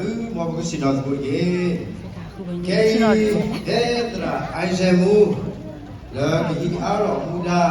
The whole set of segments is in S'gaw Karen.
မ်ပကစံၣ်ညီၣ်သကိးတက့ၢ်. ခဲအံၤ ဖဲသရၣ် Isaac မူ လၢကဟံးအါထီၣ်မူဒါ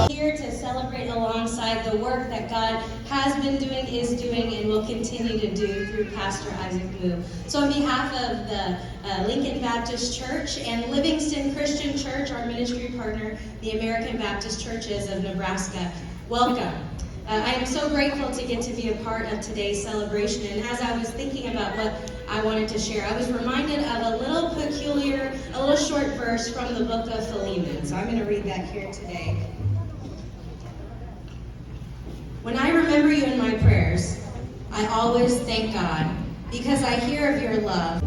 Here to celebrate alongside the work that God has been doing, is doing, and will continue to do through Pastor Isaac Moo. So on behalf of the uh, Lincoln Baptist Church and Livingston Christian Church, our ministry partner, the American Baptist Churches of Nebraska, welcome. Uh, I am so grateful to get to be a part of today's celebration. And as I was thinking about what I wanted to share, I was reminded of a little peculiar, a little short verse from the book of Philemon. So I'm going to read that here today. When I remember you in my prayers, I always thank God because I hear of your love.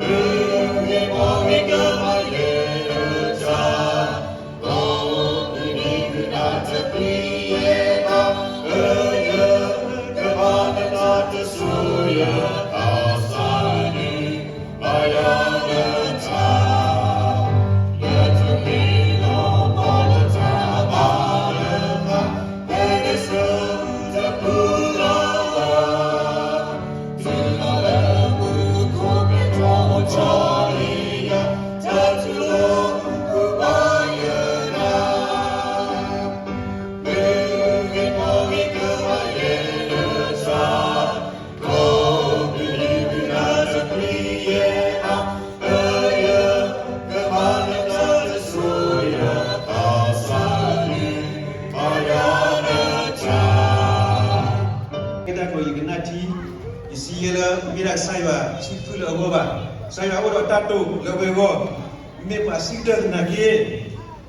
Ughi bawghi gumhayéluta, ogh'u ni hu na tephi yena, oyo စံးယဲလၢ မ့ၢ်ဒၣ်ကစၢ်ယွၤဆံဖုလၢအဂီၢ်ဘၣ်, ကစၢ်ယွၤအိၣ်ဒီးတၢ်တိာ်လၢအဝဲအဂီၢ်, မ့ၢ်ပှၤစံးကတၢၢ်သနာ်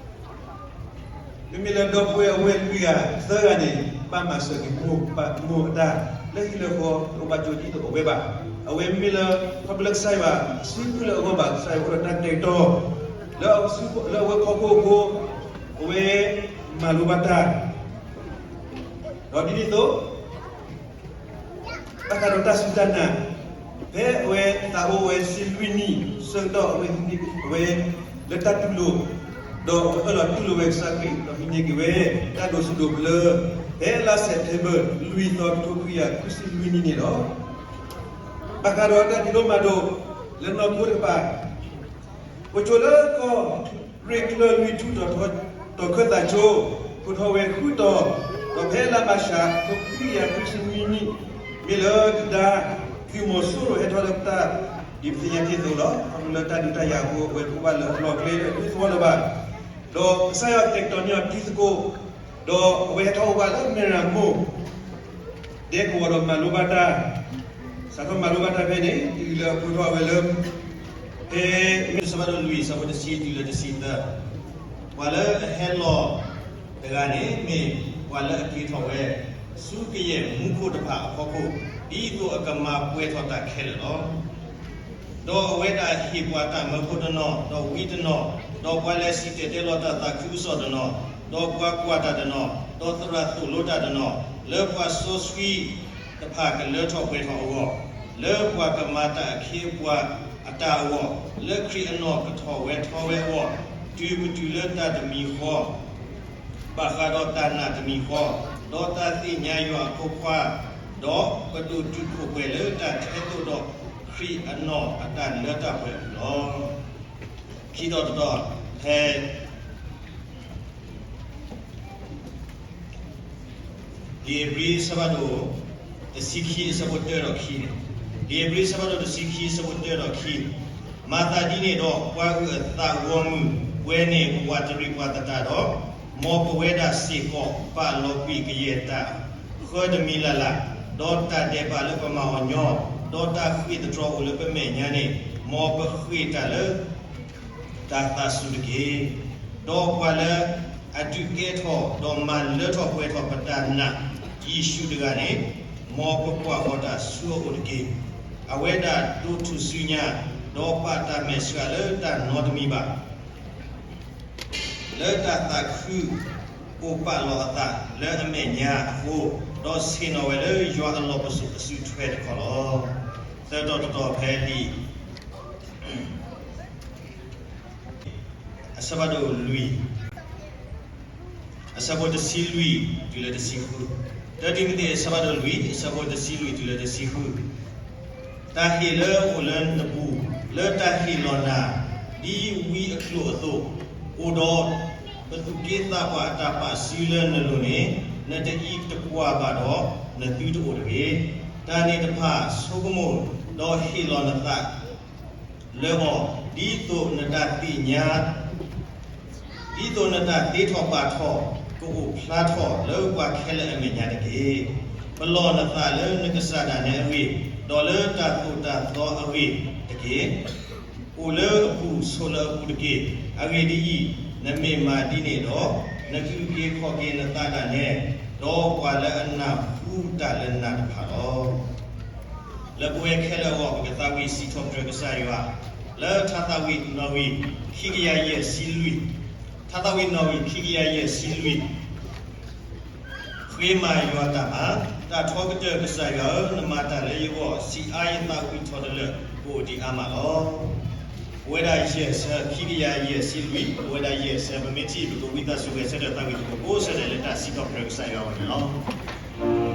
က့ မ့မ့ၢ်လၢဒီပုၢ်ဝဲၢ်အဝဲလွံၢ်ဂၤသၢဂၤန့ၣ် ဘၣ်မၤစၢၤက့ၤမိၢ်ပၢ်မိၢ်အတၢ် လၢဟံၣ်လၢဃီ တအိၣ်ဘၣ်ကၠိဒ်သိးအဝဲဘၣ်. အဝဲမ့ၢ်လၢ ခီဖျိလၢကစၢ်ယွၤဆံဖုလၢအဂီၢ်ဘၣ်, ကစၢ်ယွၤအိၣ်ဒီးတၢ်တဲာ်ကတီၤ လၢအဝဲခီခိၣ်အဃိ, အဝဲမၤလိဘၣ်တၢ် ဒီးဒ်န့ၣ်အသိး ဘၣ်ဃးဒီးတၢ်စူၢ်တၢ်နာ်, ဖဲအဝဲသးအိၣ်ဝဲတဆံလွံၢ်နံၣ်ဆၢကတီၢ် အဝဲဟံးန့ၢ်ဝဲလၢတၢ်တူၢ်လိာ်, ဒီးအၢၣ်လီၤတူၢ်လိာ်ဝဲကစၢ်ခရံာ် ဒီးဟံးန့ၢ်က့ၤဝဲတၢ်ဒိးစူးဒိးဘျၢ ဖဲလါစဲးပထ့ဘၢၣ် လွံၢ်သီ တကထိခွံကယၤခွံဆံလွံၢ်နံၣ်န့ၣ်လီၤ. ဘၣ်ဃးဒီးတၢ်ဒုးဒိၣ်မၤဒိးလၢနီၢ်ခိတကပၤ အိၣ်ဆိးလၢကီၢ်ရ့ၣ်ကျၢၢ်လွံၢ်ထူၣ် တီၤခၢၣ်သးကၠိ, ကိးထီၣ်ဝဲဃုတီၤ, ဒီးဖဲလါမၤရှး တကထိခွံကယၤခွံဆံနွံနံၣ် မ့ၢ်လၢဒုၣ်ဒါသုးမီၤစိရိၤဟဲထီၣ်လၢပတၢ်ဒ်ပသ့ၣ်ညါက့ၤအသိးလီၤ. ခီဖျိလၢတၢ်ဒုးတၢ်ယၤအဃိ အဝဲတအိၣ်ဘၣ်လၢအလီၢ်အကျဲလၢအဒူသဝီလၢၤဘၣ်. ဒီးကစၢ်ယွၤကတဲာ်ကတီၤန့ၢ်အီၤတံၤသကိး, ဒီးအဝဲဟဲထီၣ်အိၣ်ဘၣ်လၢမဲၢ်ရမိၢ် ဒဲကဝီၤဒီးမၤလိဘၣ်တၢ်, စးထီၣ်မၤလိဘၣ်တၢ်ဖဲန့ၣ် တုၤလၢအဖျိထီၣ်ဝဲလၢ ဖဲမ့ၢ်ဆၢဖးဒိၣ်လွံၢ် အဆၢဖိတဆံတုၤလၢတဆံသၢ, ပှၤလၢအဟဲလီၤတဂၤန့ၣ် မ့ၢ်ပှၤလၢအက့ၤထီၣ်ဝဲ ဆူကယဲၢ်မူခိၣ်တဖၣ်အဖီခိၣ်, ဒ်သိးအကမၤပှဲၤထီၣ်တၢ်ခဲလၢာ်လီၤ. ဒီးအဝဲဒၣ်ဟ့ၣ်ပှၤတၢ်မၢဖိတနီၤ, ဒီးဝံတနီၤ, ဒီးပှၤလဲၤစံၣ်တဲၤတဲလီၤတၢ်သးခုကစီၣ်တနီၤ, ဒီးပှၤကွၢ်တၢ်တနီၤ, ဒီးသရၣ်သိၣ်လိတၢ်တနီၤ, လၢပှၤစီဆှံတဖၣ်ကလၢထီၣ်ပှဲၤထီၣ်အဂီၢ်, လၢပှၤကမၤတၢ်အခ့အပှၤအတၢ်အဂီၢ်, လၢခရံာ်အနီၢ်ကထီၣ်ဝဲထီဝဲအဂီၢ်, တုၤပတုၤလၢတၢ်တမံၤဃီ ဘၣ်ဃးဒီးတၢ်နာ်တမံၤဃီ, ဒီးတၢ်သ့ၣ်ညါယွၤအဖိခွါ, ဒီးပဒိၣ်တုာ်ခိၣ်ပှဲၤလၢတၢ်ထဲသိးဒီးခရံာ်အနီၢ်အတၢ်လၢတၢ်ပှဲၤအပူၤလီၤ. ခံတီၤတတီၤ ဖဲ ဧ့ၤဘြံၤအဆၢဖးဒိၣ်တဆံခံ အဆၢဖိတၢဒီးခံန့ၣ်, ဧ့ၤဘြံၤအဆၢဖးဒိၣ်တဆံခံ အဆၢဖိတၢဒီးခံ, မၤသးဒ်န့ၣ်ဒီး ပှၤအုၣ်အသးဂီၢ်မုၢ်ပှဲၤန့ၢ်ပဝးတရံးပှၤသတးဒီး, မ်ပဝဲဒၣ်စ့ၢ်ကီးပာ်လီၤကွံာ်ကယဲၢ်တၢ်ဃၢတမံၤလၢ်လၢ်, ဒီးတၢ်ဒဲးဘးလၢပမၤအီၤညီ, ဒီးတၢ်ဃ့ၢ်သတြီၤအိၣ်လၢပမဲာ်ညါန့ၣ်, မ်ပဃ့ၢ်တၢ်လၢ တၢ်သးစူၤတက့ၢ်. ဒီးပှၤလၢအဒုးကဲထီၣ် ဒီးမၤလၢထီၣ်ပှဲၤထီၣ်ပတၢ်နာ် ယ့ၣ်ၡူးတဂၤန့ၣ်, မ်ပကွၢ်ဃီၤတၢ်ဆူအအိၣ်တက့ၢ်. အဝဲဒၣ်ဒိးထူၣ်စုညါ, ဒီးပာ်တၢ်မဲာ်ဆှးလၢတၢ်နီတမံၤဘၣ် လၢတၢ်သးခုအိၣ်ပာ်လီၤအသးလၢအမဲာ်ညါအဃိ, ဒီးဆ့ၣ်နီၤဝဲလၢယွၤအလီၢ်ပစိာ်အစုထွဲတခီလီၤ. သၢတီၤတတီၤဖဲလံာ် အဆၢဖးဒိၣ်လွံၢ် အဆၢဖိတဆံလွံၢ်တုၤလၢတဆံဃု, တၢတံၤမသ့း အဆၢဖးဒိၣ်လွံၢ် အဆၢဖိတဆံလွံၢ်တုၤလၢတဆံဃု, တၢ်ဟ့ၣ်လၢအအိၣ်လၢနပူၤ လၢတၢ်ဟ့ၣ်လီၤနၤ ဒ်ဝံအကျိာ်အသိး, အိၣ်ဒီးပသူၣ်က့သးပှၢ်အတၢ်ပာ်စုလၢနလိၤန့ၣ်, နတအံးတကွၢ်ဘၣ်ဒီး နသုတအိၣ်တဂ့ၤ. တၢ်န့ၣ်တဖၣ်ဆိကမိၣ်, ဒီးဟ့ၣ်လီၤနသး လၢအီၤ, ဒ်သိးနတၢ်သ့ၣ်ညါ ဒ်သိးနတၢ်သ့ထီၣ်ဘၣ်ထီၣ် ကအိၣ်ဖျါထီၣ်လၢပှၤခဲလၢာ်အမဲာ်ညါတက့ၢ်. ပလီၢ်နသးလၢနကစၢ်ဒၣ်နဲအဂ့ၢ်, ဒီးလၢတၢ်သိၣ်တၢ်သီအဂ့ၢ်တက့ၢ်. အိၣ်လၢအပူၤဆိးလၢအပူၤတက့ၢ်. အဂ့ၢ်ဒ်အံၤ, နမ့ၢ်မၤဒ်န့ၣ်ဒီး, နကအုၣ်က့ၤခီၣ်က့ၤနသးဒၣ်နဲ, ဒီးပှၤလၢအနၢ်ဟူတၢ်လၢနၤတဖၣ်လီၤ. လၢပဝဲခဲလၢာ်အဂီၢ် ပကသးဝံၣ်စံးထီၣ်ပတြၢၤကစၢ်ယွၤ, လၢထါသးဝံၣ်နီၣ်ဂံၢ် ခံကယၤယဲၢ်ဆံလွံၢ်, ထါသးဝံၣ်နီၣ်ဂံၢ် ခံကယၤယဲၢ်ဆံလွံၢ်, ဃ့မၤယွၤတၢ်မၤ, တၢ်ထီကတၢၢ်ကစၢ်ယွၤဧၢ, နမၤတၢ်လၢယဂီၢ်, စံးအါယသးဝံၣ်ထီၣ်တလၢာ်, ကအိၣ်ဒံးအါမးလီၤ. ပဝဲဒၣ်ယဲၢ်ဆၢ, ခံကယၤယဲၢ်ဆံလွံၢ်, ပဝဲဒၣ်ယဲၢ်ဆၢ, ပမ့ၢ်ထံၣ် ပကဝံသးစူၤဂဲၤဆၢထၢၣ်သးဝံၣ်သကိးကိးဆၢဒဲးလၢတၢ်စံးထီၣ်ပတြၢၤကစၢ်ယွၤအဂီၢ်န့ၣ်လီၤ.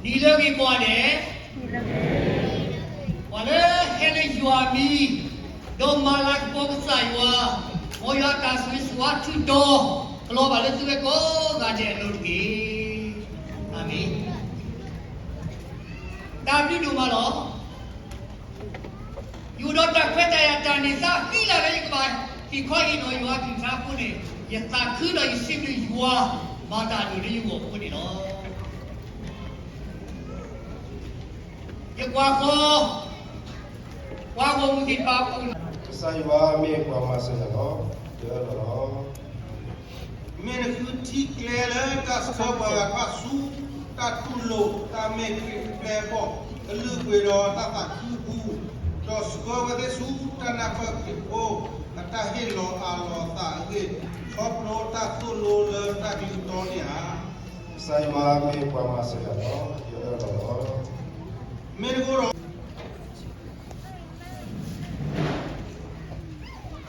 နံၤလၢအဂ့ၤကိးဂၤဒဲး, ပှၤလၢဟဲလၢယွၤအမံၤ, ဒီးမၤလၤကပီၤကစၢ်ယွၤ, မ်ယွၤအတၢ်ဆိၣ်ဂ့ၤဆိၣ်ဝါထုးဒီး ကလီၤဘၣ်လၢသုဝဲကိးဂၤဒဲးအလိၤတက့ၢ်. အၤမ့ၣ်. တၢ်ဘျုးဒိၣ်မးလီၤ. ယအိၣ်ဒီးတၢ်ခွဲးတၢ်ယာ်တၢ်န့ၢ်သါဃံလၤလၢယကဘၣ်ဟ့ၣ်ခီဟ့ၣ်နီၤယွၤအကလုၢ်ကထါအဃိန့ၣ်, ယသးခုဒီးယစံးဘျုးယွၤ မၤတၢ်အဒိၣ်လၢယဂီၢ်အဃိန့ၣ်လီၤ. ယကွၢ်ဃီၤ ပှၤဂီၢ်မုၢ်သ့ၣ်တဖၣ်အအိၣ်, ကစၢ်ယွၤမ့ၢ်ပှၤမၤစၢၤယၤလီၤ. ယအၢၣ်လီၤလီၤ. မ့ၢ်နဃုထံကျဲလၢတၢ်ဆှၢပှၤဂၤကွၢ်ဆူ တၢ်တူၢ်လိာ်တၢ်မဲာ်ချံပျဲၢ်အဘီၣ် ကလုာ်ပှ့ၤဒီးတၢ်သးခုအပူၤ, ဒီးဆှၢဝဲသ့ၣ်ဆူတၢ်နၢ်ပၢၢ်ခရံာ်ဖိ အတၢ်ဟ့ၣ်လီၤအးလီၤအသးအဂ့ၢ်, ခီဖျိတၢ်သိၣ်လိလၢတၢ်ကလုၢ်တီန့ၣ်ဧါ. ကစၢ်ယွၤမ့ၢ်ပှၤမၤစၢၤယၤလီၤ. ယအၢၣ်လီၤလီၤ. မ့ၢ်နဃိ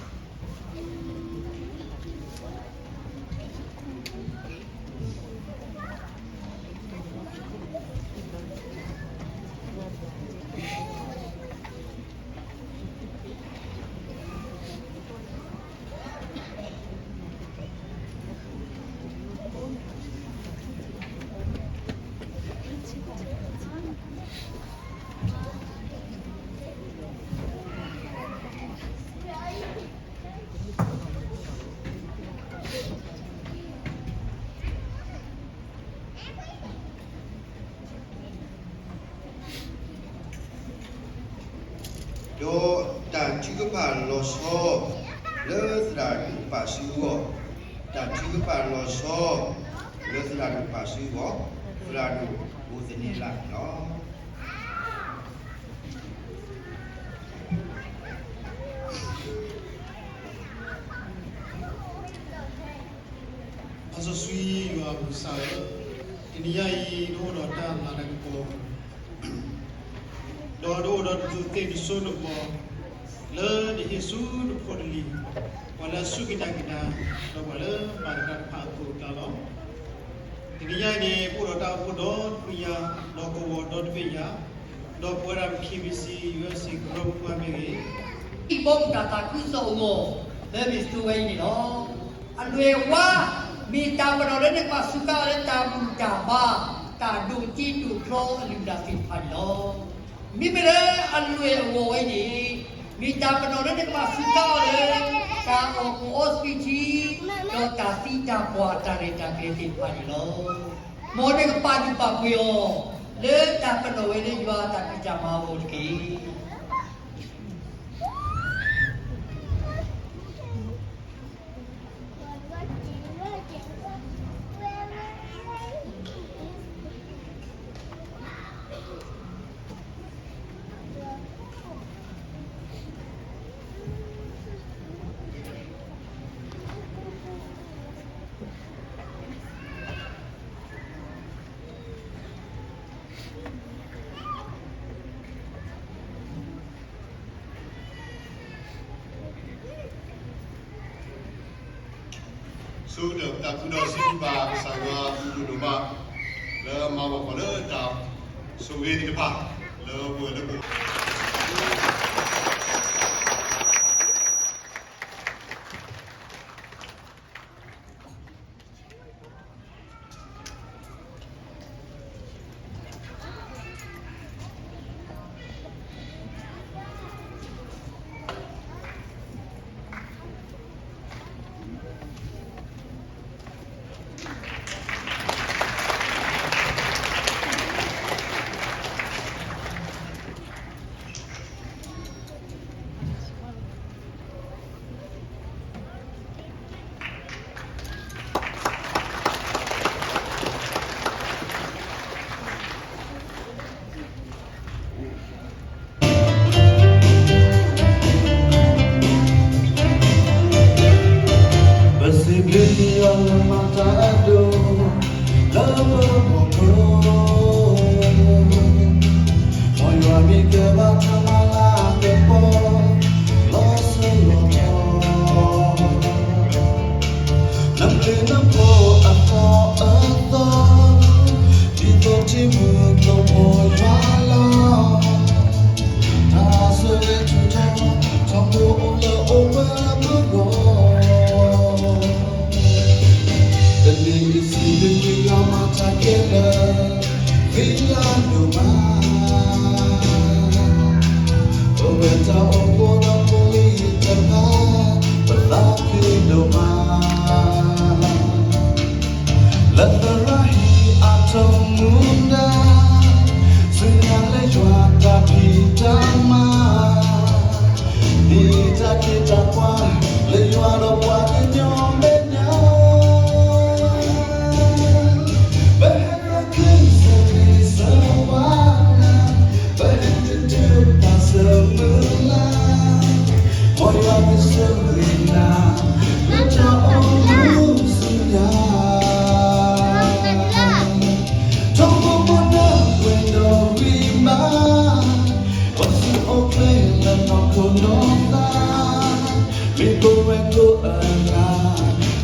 ဒီး ဒီးတၢ်ထုကဖၣ်လီၤဆီ လၢသရၣ်ဒိၣ်ပာ်စုအဂီၢ်, တၢ်ထုကဖၣ်လီၤဆီ လၢသရၣ်ဒိၣ်ပာ်စုအဂီၢ်, သရၣ်ဒိၣ်ဘိးသန့ၤလးန့ၣ်လီၤ. စီဆှံယွၤအပူၤကစၢ်ဧၢ, တနံၤညါအံၤ နအိၣ်ဒီးတၢ်မၤလၤကပီၤ ဒီးနအိၣ်ဒီးတၢ်သူၣ်သ့ၣ်တစိၢ်တဘီၣ် လၢနဟ့ၣ်ဆူနဖိနလံၤ, ပှၤလၢအစူၢ်က့ၤနာ်က့ၤတၢ် ဒီးပှၤလၢမၤကဒါတဖၣ်အသိးအကျါလီၤ. တနံၤညါအံၤန့ၣ် ပအိၣ်ဒီးတၢ်အိၣ်ဖှိၣ်ဒီတဖုညါ, ဒီးကဝီၤဒီတဘ့ၣ်ညါ, ဒီးပဝဲဒၣ် KBC USA ကရၢမိၢ်ပှၢ်မ့ၢ်ဂ့ၤ, ဘီမုၢ်တၢ်သးခုကစီၣ်အဂီၢ် လၢမ့ၢ်စတိၤဝဲအံၤန့ၣ်လီၤ. အလွဲၢ်အဝါ မ့ၢ်တၢ်ပနီၣ်လၢနကဘၣ်စူးကါအီၤလၢတၢ်ဘူၣ်တၢ်ဘါ, တၢ်ဒိးစ့ဒိးချီအလုၢ်အလၢ်သ့ၣ်တဖၣ်န့ၣ်လီၤ. မ့မ့ၢ်လၢအလွဲၢ်အဝါဝဲအံၤန့ၣ်, မ့ၢ်တၢ်ပနီၣ်လၢနကဘၣ်စူးကါအီၤလၢ တၢ်အီၣ်ကူအီသံထံ, ဒီးတၢ်သံတၢ်ပှၢ်တၢ်ရဲၣ်တၢ်ကျဲၤသ့ၣ်တဖၣ်န့ၣ်လီၤ. မ်နကပာ်ဒူၣ်ပာ်ပှ့ၤအီၤ လၢတၢ်ပနီၣ်ဝဲလၢယွၤအတၢ်ဖံးတၢ်မၤအဂီၢ်တက့ၢ်. ဆိကတၢၢ်ပသးခုဒီးစံးဘျုးဘၣ်ကစၢ်ယွၤအဘျုးဒိၣ်မး လၢအမၤဘၣ်ပှၤလၢတၢ်ဆိၣ်ဂ့ၤသ့ၣ်တဖၣ် လၢပဝဲလၢပ ဖံလၢဒိၣ်မး, ပဝဲတၢ်အိၣ်ဖှိၣ်ဒီးဖိလံၤတဖၣ်, ပသးခုဒိၣ်မး, လၢသရၣ်ဟံၣ်အထီၣ်မူဒါ, ဆူညါလၢယွၤတၢ်ဖံးတၢ်မၤ, ဒ်တၢ်ခ့တၢ်ပှၤ လၢယွၤဒီးပှၤကညီမဲာ်ညါ ပဟဲလီၤခ့စ့ၣ်ဂ့ၤစၢၤဝါနၤ, ပဟဲတတုၤပာ်စၢၤမုၢ်လၢ်, မ်ယွၤကဆိၣ်ဂ့ၤနၤ, လၢတၢ်အိၣ်မူဆူညါ, ထီဘိမီၢ်နၢ်ပှဲၤဒီးဝံၤမး, အိၣ်ဆူၣ်အိၣ်ချ့လၢနီၢ်ခိနီၢ်သး မ့ၢ်ပဝဲကိးအဂၤ,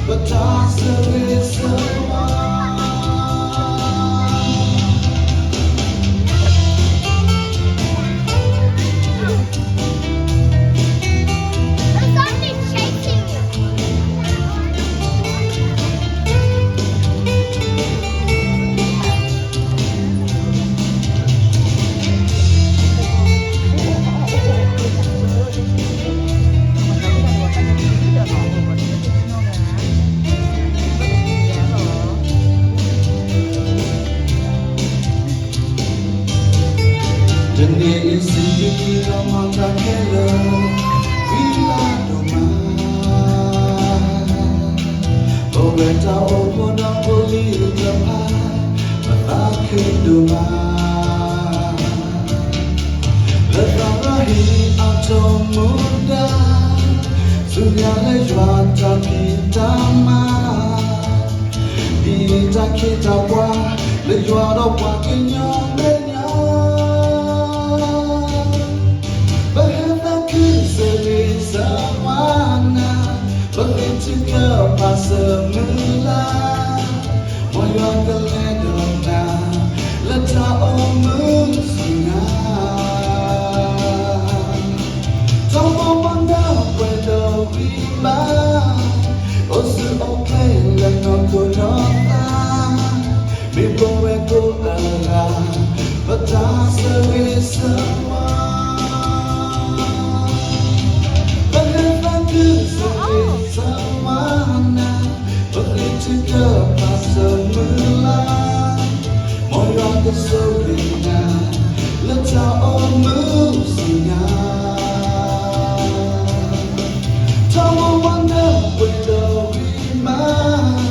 ပတၢ်ဆၢဂ့ၤဆၢဝါ. There's something chasing you. တနံၤအံၤစံးဘျုးက့ၤလီၤမၤတၢ်ခဲလၢာ်, ဝံလၢဒိၣ်မး, ပဝဲတၢ်အိၣ်ဖှိၣ်ဒီးဖိလံၤတဖၣ်, ပသးခုဒိၣ်မး လၢသရၣ်ဟံၣ်အထီၣ်မူဒါ, ဆူညါလၢယွၤတၢ်ဖံးတၢ်မၤ, ဒ်တၢ်ခ့တၢ်ပှၤ လၢယွၤဒီးပှၤကညီမဲာ်ညါ, ပဟဲသးခုစ့ၣ်ဂ့ၤစၢၤဝါနၤ, ပဃ့ထုကဖၣ်စၢၤမုၢ်လၢ် မ်ယွၤကလဲၤဒီးနၤ လၢတၢ်အိၣ်မူဆူညါ, ထီဘိမီၢ်နၢ်ပှဲၤဒီးဝံၤမး, အိၣ်ဆူၣ်အိၣ်ချ့လၢနီၢ်ခိနီၢ်သး, မ့ၢ်ပဝဲကိးအဂၤ, ပတၢ်ဆၢဂ့ၤဆၢဝါ ပဃ့ထုကဖၣ်စၢၤမုၢ်လၢ်, မ်ယွၤကဆိၣ်ဂ့ၤနၤ လၢတၢ်အိၣ်မူဆူညါ, ထီဘိမီၢ်နၢ်ပှဲၤဒီးဝံၤမး,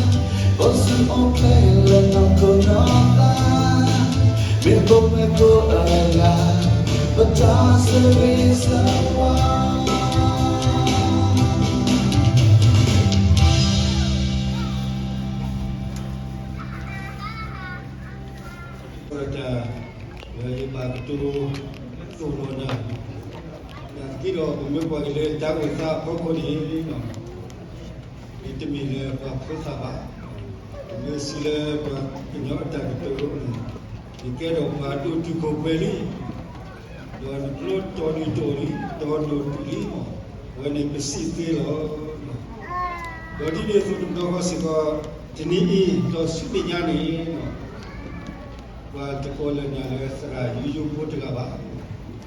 အိၣ်ဆူၣ်အိၣ်ချ့လၢနီၢ်ခိနီၢ်သး, မ့ၢ်ပဝဲကိးအဂၤ, ပတၢ်ဆၢဂ့ၤဆၢဝါ တၢ်လၢယဘၣ်ကတိၤသိၣ်လီၤနၤ, နာ်သက့ဒီး ပမ့ၢ်ကွၢ်က့ၤလၢတၢ်အိၣ်သးအဖီခိၣ်န့ၣ်, ယတမ့ၢ်လၢပှၤဖိသၣ်ဘၣ်, ယမ့ၢ်စံးလၢပှၤကညီအတၢ်ကတိၤန့ၣ်, ယကဲဒီးပှၤဒိၣ်တုာ်ခိၣ်ပှဲၤလံ, ဒီးနကျိတီၤနုာ်တီၤလံ, တီၤဒိၣ်တုာ်လံ, အဝဲန့ၣ်ပစံးသ့လီၤ. ဒီးဒ်န့ၣ်အသိးတဘျီဃီစ့ၢ်ကီး, တနံၤအံၤဒီးဆူမဲာ်ညါန့ၣ်, ပှၤတကိးလၢနၤလၢသရၣ်ယိယိဖိတဂၤဘၣ်,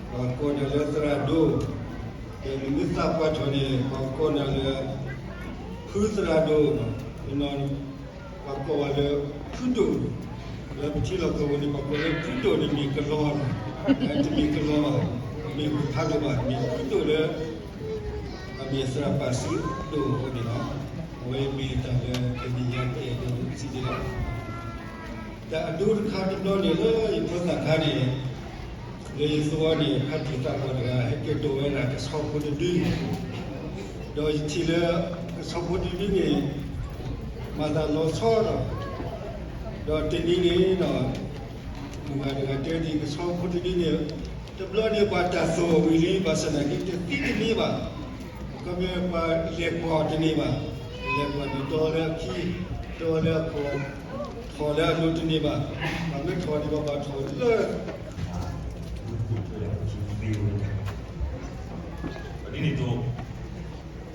ပှၤကိးနၤလၢသရၣ်ဒိၣ်, ဒီးနမ့ၢ်သးပှၢ်ထီၣ်န့ၣ် ပှၤကိးနၤလၢ ဖုသရၣ်ဒိၣ်, ပှၤကိးဝဲလၢ ဖုဒိၣ်, လၢပထံလီၢ်ကီၢ်ပူၤန့ၣ် ပှၤကိးလၢဖုဒိၣ်န့ၣ်မ့ၢ်ကလီလီၤ, တမ့ၢ်ကလီဘၣ်, မ့ၢ်ဖးဒိၣ်ဘၣ်, မ့ၢ်ဖုဒိၣ်လၢ အမ့ၢ်သရၣ်ပာ်စုဒိၣ်အဃိန့ၣ်လီၤ. အဝဲမ့ၢ်တၢ်လၢတနံၤညါကအဲၣ်ဒိးစံးဒ်လီၤ. တၢ်အဒိတခါတဘျီန့ၣ်လၢယဖိသၣ်ခါန့ၣ်, လၢယသဝီန့ၣ် ခါထံၣ်သးပှၢ်တဂၤ ဟဲက့ၤဒိးဝဲဒၣ်ကဆီဖိတဒု, ဒီးယထံၣ်လၢ ကဆီဖိတဒုန့ၣ် မၤသးလီၤဆီဒီး, ဒီးတနံၤန့ၣ်ဒီး မုၢ်ဂၤတဂၤတဲဒ်အံၤ ကဆီဖိတဒုန့ၣ်, တဘျီန့ၣ်ပှၤတၢ်သိၣ်ဝံၤလံ ဘၣ်ဆၣ်သနာ်က့တသံတန့ၢ်ဘၣ်, ခီဖျိပှၤလဲၤကွၢ်တန့ၢ်ဘၣ်, လဲၤကွၢ်န့ၣ်တီလၢအခံ, တီလၢအခိၣ်, ထီၣ်လၢအလိၤတန့ၢ်ဘၣ်, ပှၤမ့ၢ်ထီၣ်န့ၣ်ဘၣ် ဘၣ်ထီၣ်လၢ ဒ်န့ၣ်အသိး,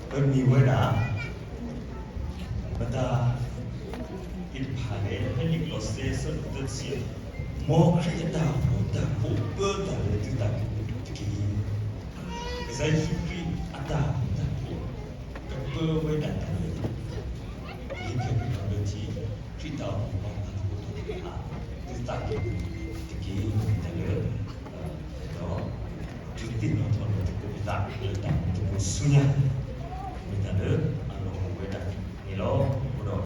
ပမ့ၢ်ဝဲဒၣ် ပတၢ်သ့ၣ်တဖၣ်န့ၣ် ဖဲန့ၣ်ကလီးစဲ အဆၢဒိၣ်သၢဆံအံၤ, မ်ခရံာ်အတၢ်ဃူတၢ်ဖိးပၢတၢ်လၢသုသးကံၢ်ပူၤတက့ၢ်. ကစၢ်ယ့ၣ်ၡူးခရံာ်အတၢ်ဃူတၢ်ဖိး ကပၢဝဲဒၣ်တၢ်လၢ လံာ်ဖဲဖံလီၤလၢထံ ခရံာ်တၢ်အိၣ်ဖှိၣ်ဘၣ်မၤသကိးတၢ်သ့ၣ်တဖၣ် သုသးကံၢ်ပူၤတက့ၢ်. တၢ်လၢ ဒီး ဒုးသ့ၣ်နီၣ်ထီၣ်လၢသုသးလၢတၢ်အိၣ်ဖှိၣ်ဆူညါ